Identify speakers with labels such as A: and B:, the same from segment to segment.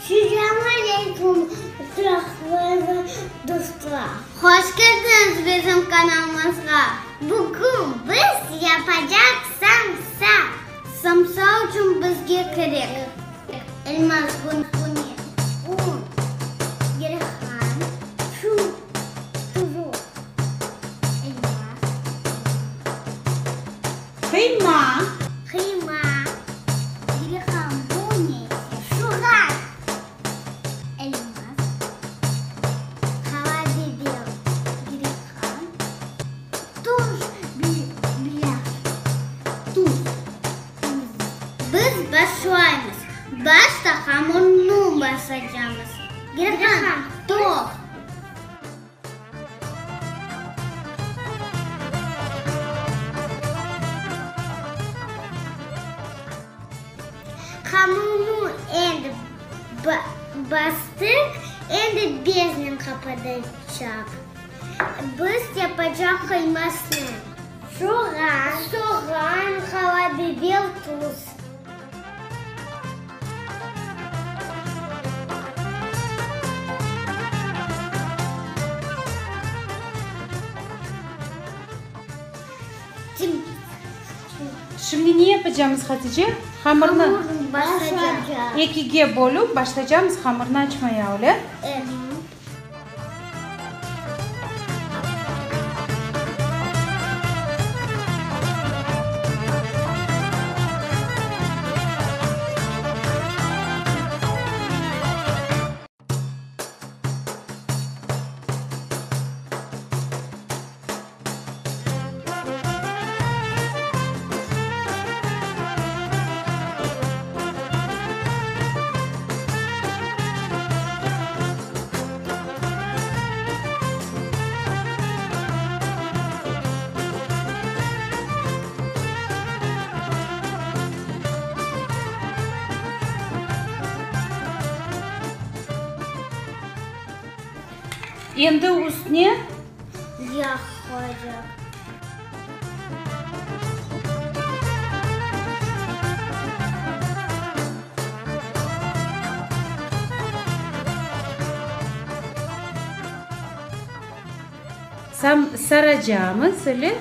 A: Selâm aleyküm, turaqlı dostlar! Hoş keldiñiz bizim kanalımızğa! Bugün biz yapacaq samsa! Samsa içün bizge kerek, elmaz güne, un, reyhan, süt, tuzu, elmaz,
B: Qıyma.
A: Qıyma, reyhan, bu nesi? Soğan, elmaz, qara biber, reyhan, tuz, biraz tuz. Biz başlaymız. Başta hamurnı basacamız. Reyhan, toq. Hamurnı endi bastıq, endi beznen qapatacaq. Biz yapacaq qıymasını. Soğan, soğan, qara biber, tuz.
B: Şimdi ne yapacağımız, Hatice? Hamırnı ekige bölüp başlaycağımız hamırnı açmaya, öyle?
A: Evet.
B: Endi üstüne
A: yağ qoyacaq.
B: Saracağımız, öyle?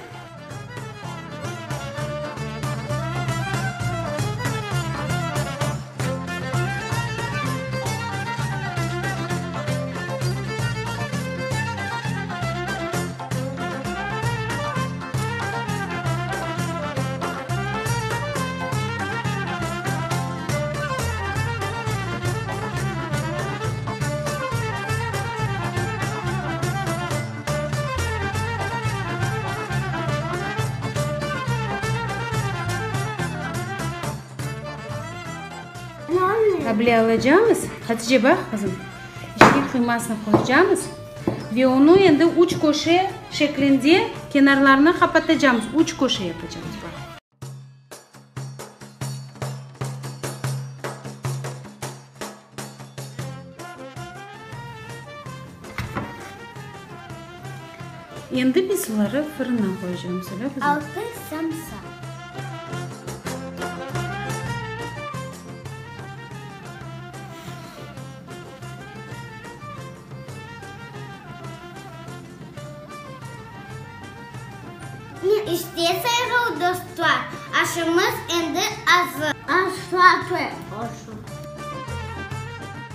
B: Able alacağımız, Hatice, baq, qızım, içine qıymasını qoyacağımız ve onı endi üç köşe şeklinde kenarlarını qapatacağımız, üç köşe yapacağımız, baq. Endi biz oları fırına qoyacağımız, öyle qızım?
A: Altı samsa. İşte, sayğılı dostlar, aşımız endi azır. Aşatı olsun.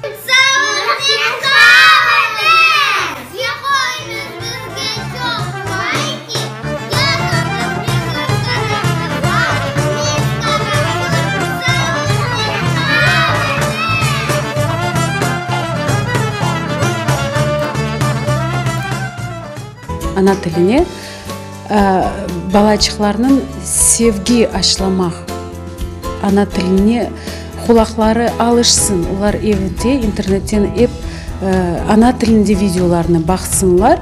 A: Sağlıqnen qalıñız! Qoyuñız bizge çoq layki, yazıñız bizim kanalımızğa, biz qaraşır, sağlıqnen qalıñız!
B: Ana tiline balaçıqlarnıñ sevgi aşlamaq, ana tiline qulaqları alışsın, olar evde internetten ep ana tilinde videolarnı baqsınlar,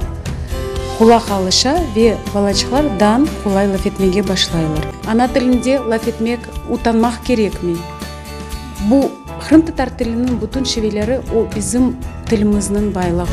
B: qulaq alışa ve balaçıqlar dan qolay laf etmege başlaylar. Ana tilinde laf etmek utanmaq kerekmey. Bu qırımtatar tiliniñ bütün şiveleri o bizim tilimizniñ baylığı.